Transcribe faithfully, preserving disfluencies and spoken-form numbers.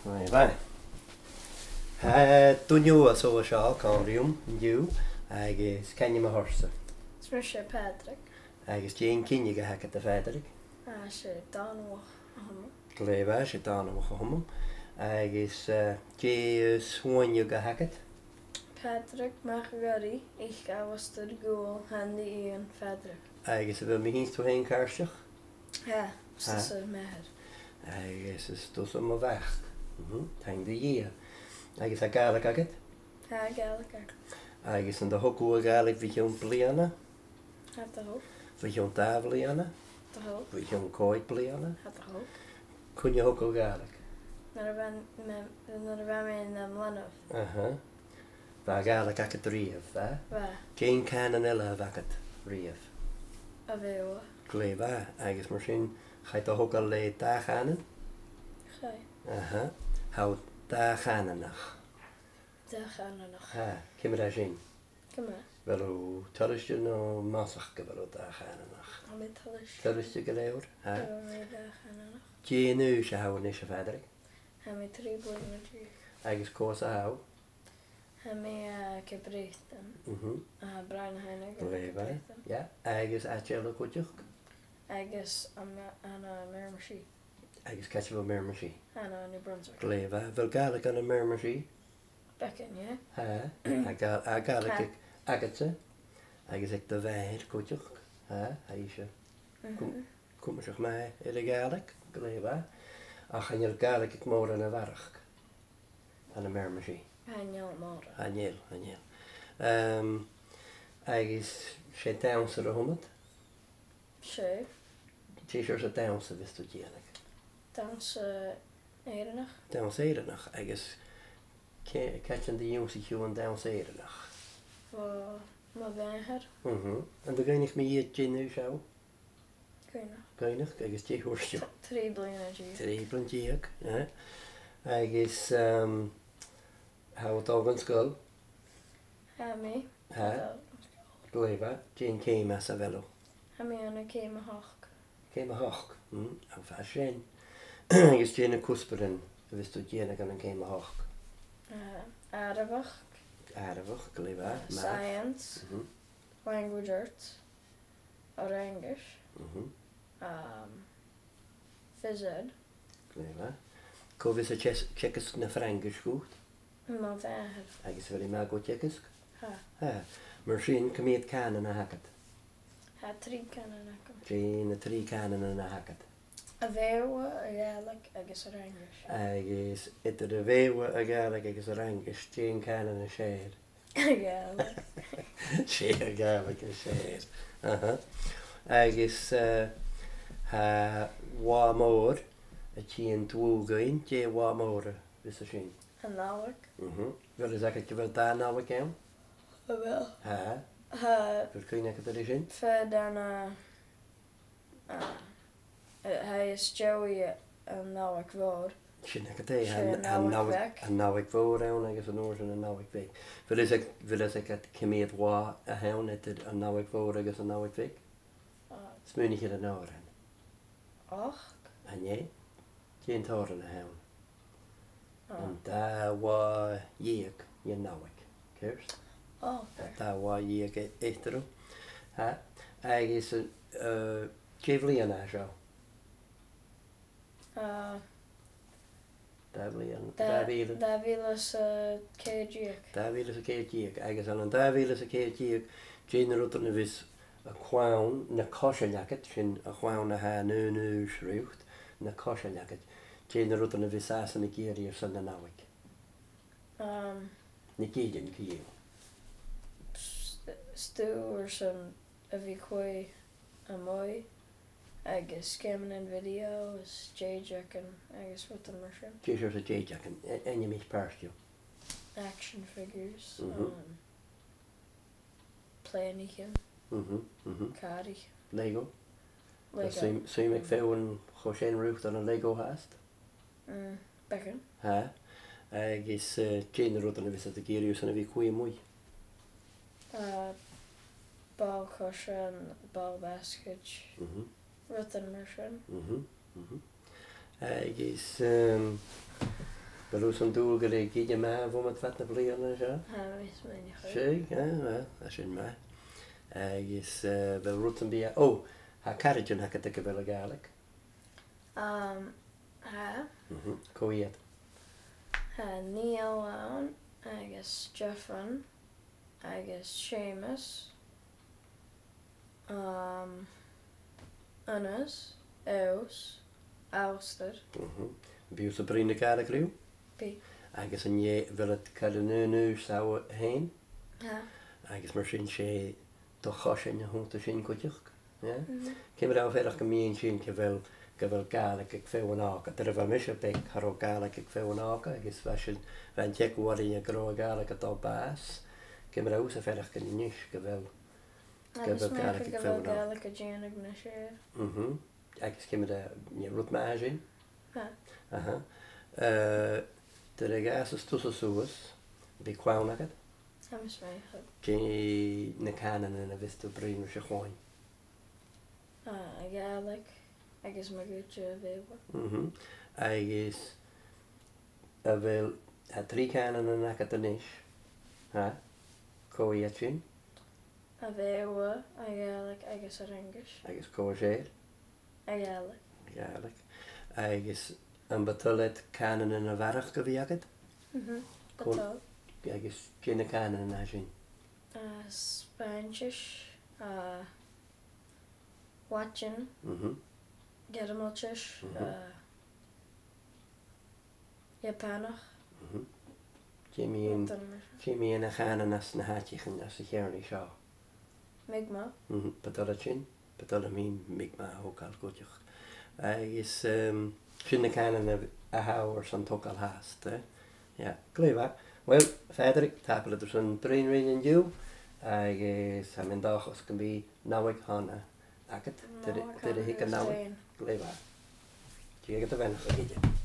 Right, bye. Tha duine nua an seo còmhla rium an-diugh, agus cò an t-ainm a th' ortsa? Is mise Pàdraig. Agus dè an cinneadh a th' agad, a Phàdraig? Ah, 's e Dòmhnallach a th' annam. Glè mhath, 's e Dòmhnallach a th' annam. Agus, eh, dè an t-ainm a th' agad? Pàdraig MacMhuirich, Alasdair Dhùghaill, Andy, Iain, Pàdraig. Agus a bheil mi fhìn 's tu fhèin càirdeach? Tha, 's tusa m' athair. Agus is tusa mo mhac. Mhm, taing do Dhia. Agus a bheil Gàidhlig agad? Tha Gàidhlig agam. Agus an do thog thu a' Ghàidhlig bho chionn bliadhna? Tha, do thog. Bho chionn dà bhliadhna? Do thog. Bho chionn còig bliadhna? Tha, do thog. Cuin a thog thu a' Ghàidhlig? Nuair a bha mi, nuair a bha mi nam leanabh. Aha. Bha Gàidhlig agad a-riamh, bha? Bha. Dè an cànan eile a bh' agad a-riamh? A' Bheurla. Glè mhath, agus mar sin, chaidh do thogail le dà chànan? Chaidh. Aha. Tha thu dà-chànanach. Dà-chànanach. Tha, ciamar a tha sin? Gu math. A bheil thu toilichte no mosach gu bheil thu dà-chànanach? Tha mi toilichte. Toilichte gu leòr, tha? Gu bheil mi dà-chànanach. Dè an aois a tha thu a-nis, a Phàdraig? Tha mi trì bliadhna deug. Agus cò às a tha thu? Tha mi, eh, à Ceap Breatainn. Mhm. À Bràigh na h-Aibhne, Glè mhath. Ceap Breatainn. Yeah. Agus àite eile cuideachd? Agus am, ann am Miramichi. Agus càit a bheil Miramichi? Ann an New Brunswick. Glè mhath. A bheil Gàidhlig ann am Miramichi? Beagan, yeah. Tha. Tha Gà-, tha Gàidhlig aig-, agadsa. Agus aig do mhàthair cuideachd. Tha, tha i seo. Mhm. Cuimseach math air a' Ghàidhlig, glè mhath. Ach chan eil Gàidhlig aig mòran a bharrachd ann am Miramichi. Chan eil mòran. Chan eil, chan eil. Ehm, agus 's e dannsair a th' annad? 'S e. Dè seòrsa dannsa a bhios tu a' dèanamh? Dannsa Èireannach. Dannsa Èireannach, agus cè-, càit an do dh'ionnsaich thu an dannsa Èireannach? Bho mo mhàthair. Mhm. An do dh'fhaighnich mi dhìot dè an aois a tha thu? Cuimhneach. Cuimhneach, agus dè thuirt thu? Trì bliadhna deug. Trì bliadhna deug, eh? Agus, ehm, tha thu a' dol dhan sgoil? Tha mi. Tha? Tha. Glè mhath, dè an ceum às a bheil thu? Tha mi ann an ceum a h-ochd. Ceum a h-ochd, mm, tha fhios sin. Agus dè na cuspairean a bhios tu a' dèanamh ann an ceum a h-ochd? Eh, àireamhachd. Àireamhachd, glè mhath, eh, math. Science. Mhm. Language arts. Oireangais. Mhm. Um, phys ed. Glè mhath. Cò bhios a' tes-, teagasg na Fraingis dhut? Mo mhàthair. Agus a bheil i math gu teagasg? Tha. Tha. Mar sin, cia mheud cànan a th' agad? Tha trì cànan agam. Dè na trì cànanan a th' agad? A' Bheurla, a' Ghàidhlig agus an Fhraingis. Agus eadar a' Bheurla, a' Ghàidhlig agus an Fhraingis, dè an cànan as fheàrr? A' Ghàidhlig. 'S e a' Ghàidhlig as fheàrr. Aha. Agus, eh, tha latha mòr a' tighinn dlùth dhuinn, dè an latha mòr a bhios sin? An Nollaig. Mhm. A bheil fhios agad gu bheil dà Nollaig ann? A bheil? Tha. Tha. A bheil cuimhne agad air sin? Feadhainn, eh, Ah, eh, tha e às dèidh an Nollaig Mhòir. Sin agad e, 's e an, an, an Nollaig Nollaig, Bheag. An Nollaig Mhòr ann agus an uair sin an Nollaig Bheag. A bheil fhios ag, a bheil fhios agad cia mheud latha a th' ann eadar an Nollaig Mhòr agus an Nollaig Bheag? Ah. Smaoinich air an t-òran. Ochd? An e? Dè an t-òran a th' ann? Ah. An dà latha dheug dhen Nollaig. Ceart? Oh, okay. Dà latha dheug e-, eatarra. Tha. Agus, eh, dè bhliadhna a tha seo? Ah. Dà bhliadhna, dà, dà mhìle. Dà mhìle 's a ceithir deug. Dà mhìle 's a ceithir deug. Agus ann an dà mhìle 's a ceithir deug, dè na rudan a bhios a' chlann, na coisean agad, sin a' chlann a tha an aon aois riut, na coisean agad, dè na rudan a bhios iadsan ag iarraidh airson na Nollaig? Um, na gillean, co-dhiù. St-, stuth airson a bhith a' coimhead a-muigh, agus geamannan video, is dèideagan agus rudan mar sin. Dè seòrsa dèideagan? A-, ainmich pàirt dhiubh. Action figures, mhm, um, plèanaichean. Mhm, mhm. Càraichean. Lego? Lego. Tha suim, suim aig feadhainn cho sean riut ann an Lego fhathast? Mm, beagan. Tha. Agus, eh, dè na rudan a bhios iad ag iarraidh airson a bhith a' coimhead a-muigh? Eh, ball-coise, ball-basgaid. Mhm. Rudan mar sin. Mhm, mhm. Agus, ehm, A bheil thusa an dùil gu bheil e ag oideachadh math a-mach fad na bliadhna seo? Tha, is math a chur. Seadh, ah, ah, tha sin math. Agus, eh, a bheil rud sam bith, ò, tha caraidean agad aig a bheil a' Ghàidhlig? Um, tha. Mhm. Cò iad? Tha Niall ann, agus Stefan, agus Seumas, um, Aonghas, Eòs, Alasdair. Mhm. Am bi thusa a' bruidhinn na Gàidhlig riutha? Bidh. Agus an e, a bheil iad a' coimhead air an aon aois fhèin? Tha. Agus mar sin 's e do chois-fhèin a th' annta sin cuideachd, yeah? Mhm. Ciamar a tha thu a' faireachdainn mu dheidhinn sin, gu bheil, gu bheil Gàidhlig aig feadhainn òga? Nuair a bha mise beag, cha robh Gàidhlig aig feadhainn òga, agus bha sinn, bha an t-eagal oirnn gun robh a' Ghàidhlig a' dol bàs. Ciamar a tha thusa a' faireachdainn a-nis, gu bheil, gu bheil Gàidhlig aig feadhainn òga? Tha mi a' smaoineachadh gu bheil Gàidhlig a' dèanamh nas fheàrr. Mhm. Agus ciamar a, an e rud math sin? Tha. Aha. Eh, nuair a dh'fhàsas tusa suas, am bi clann agad? Tha mi a' smaoineachadh. Dè na cànanan a bhios tu a' bruidhinn ris a' chloinn? Ah, a' Ghàidhlig agus ma dh'fhaodte a' Bheurla. Mhm. Agus a bheil, tha trì cànanan agad a-nis, ha? Cò iad sin? A' Bheurla, a' Ghàidhlig agus a' Fhraingis. Agus cò as fheàrr? A' Ghàidhlig. A' Ghàidhlig. Agus am bu toil leat cànanan a bharrachd a bhith agad? Mhm, bu toil. Agus dè na cànanan a tha sin? Ah, Spàinntis, ah, Laidinn, mhm, Gearmailtis, mhm, ah, Iapanach. Mhm. Dè mu dheidhinn, dè mu dheidhinn a' chànan anns na h-àiteachan anns a' cheàrnaidh seo? Mi'kmaq. Mhm. Bu toil leat sin? Bu toil leam Mi'kmaq a thogail cuideachd. Agus, ehm, sin na cànanan a, a tha thu airson togail fhathast, eh? Yeah, glè mhath. Uill, a Phàdraig, tapadh leat airson bruidhinn rinn an-diugh, agus tha mi an dòchas gum bi Nollaig shona agad, nuair a thig an Nollaig. Glè mhath. Tìoraidh, a bheil thu a' faicinn?